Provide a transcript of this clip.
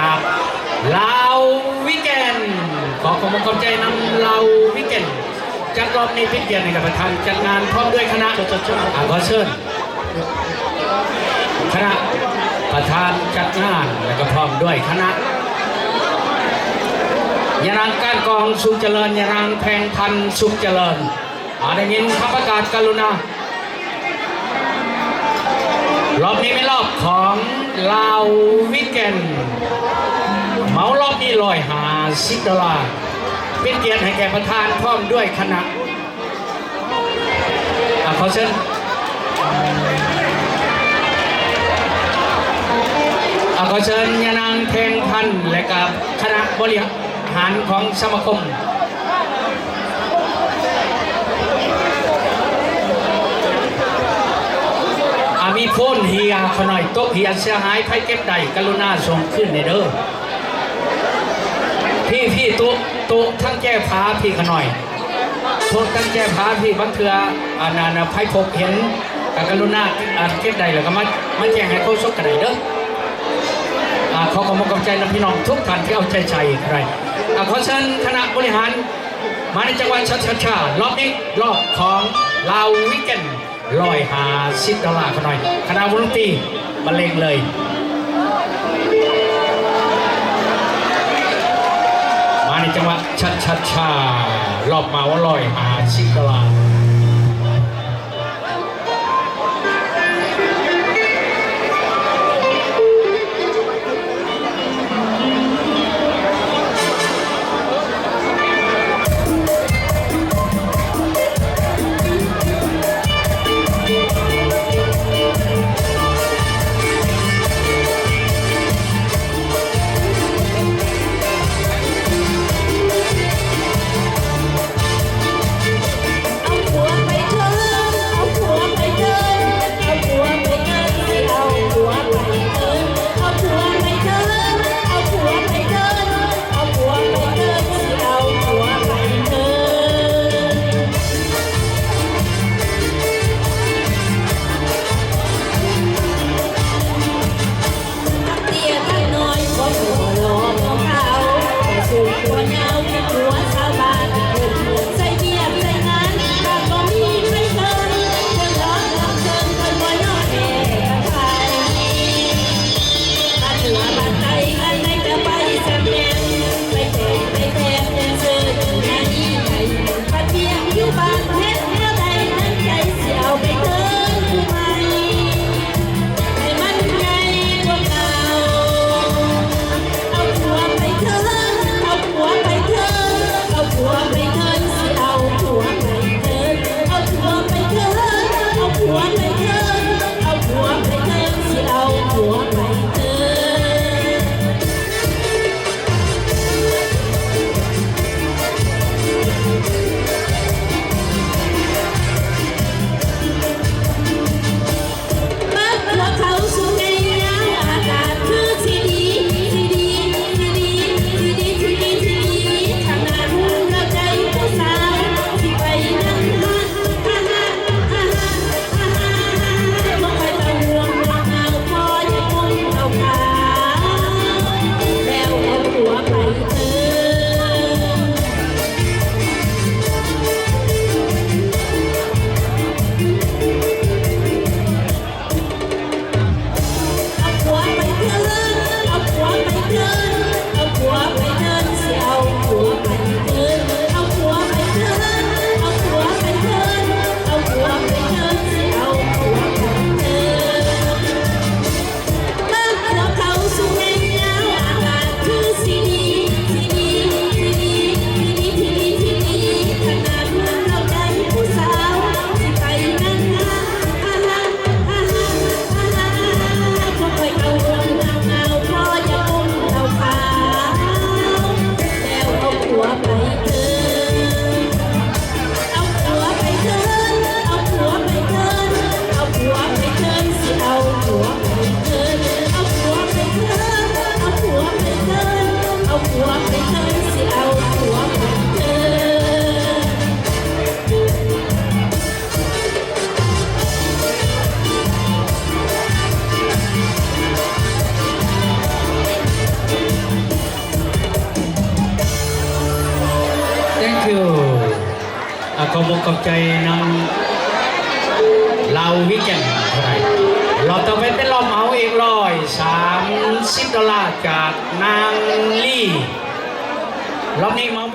າກລາວວິກເອນ ຂໍຂອບອົກຂອບໃຈນຳລາວວິກເອນ ຈັດລອບນີ້ເປັນກຽດໃຫ້ກັບປະທານຈັດງານພ້ອມດ້ວຍຄະນະ ອ່າ ຂໍເຊີນ ຄະນະປະທານຈັດງານ ແລະກໍພ້ອມດ້ວຍຄະນະ ຍານາງກ້ານກອງ ສຸກຈະເລີນ, ຍານາງແພງພັນ ສຸກຈະເລີນ. ອາ ໄດ້ຍິນຄຳປະກາດກະລຸນາ. ລອບນີ້ແມ່ນລອບຂອງລາວວິກເອນ ເໝົາລອບນີ້ຮ້ອຍຫ້າສິບໂດລາ ເປັນກຽດໃຫ້ແກ່ປະທານພ້ອມດ້ວຍຄະນະ. ອາ ຂໍເຊີນ ອາ ຂໍເຊີນຍານາງແພງພັນ ແລະກະຄະນະບໍລິຫານຂອງສະມາຄົມ. ອາ ມີໂຟນເຮຍ ຂະນ້ອຍຕົກເຮຍເສຍຫາຍ ໃຜເກັບໄດ້ກະລຸນາສົ່ງຄືນແດ່ເດີ. ພີ້ ພີ້ ໂຕະ ໂຕະທັງແຈຝາ ພີ້ຂະນ້ອຍ ໂຕະທັງແຈຝາ ພີ້ ບາງເທື່ອ ອັນນັ້ນ ໃຜພົບເຫັນ ກະກະລຸນາ ອັນ ເກັບໄດ້ແລ້ວກະມາ ມາແຈ້ງໃຫ້ໂຄສົກກະໄດ້ເດີ. ອາ ຂໍຂອບອົກຂອບໃຈນຳພີ່ນ້ອງທຸກທ່ານທີ່ເອົາໃຈໃສ່ກະໄດ້. ອາ ຂໍເຊີນຄະນະບໍລິຫານ ມາໃນຈັງຫວະຊາຊາຊາ ລອບນີ້ລອບຂອງລາວວີກເອນ ຮ້ອຍຫ້າສິບໂດລາຂະນ້ອຍ ຄະນະວົງດົນຕີບັນເລງເລີຍ. ມາໃນຈັງຫວະຊາຊາຊາ ລອບເໝົາຮ້ອຍຫ້າສິບໂດລາ. Thank you ອາ ຂອບອົກຂອບໃຈນຳລາວວີແກນເທົ່າໃດ. ລອບຕໍ່ໄປເປັນລອບເອົາອີກຮ້ອຍສາມສິບໂດລາຈາກນາງລີ. ລອບນີ້ເອົາ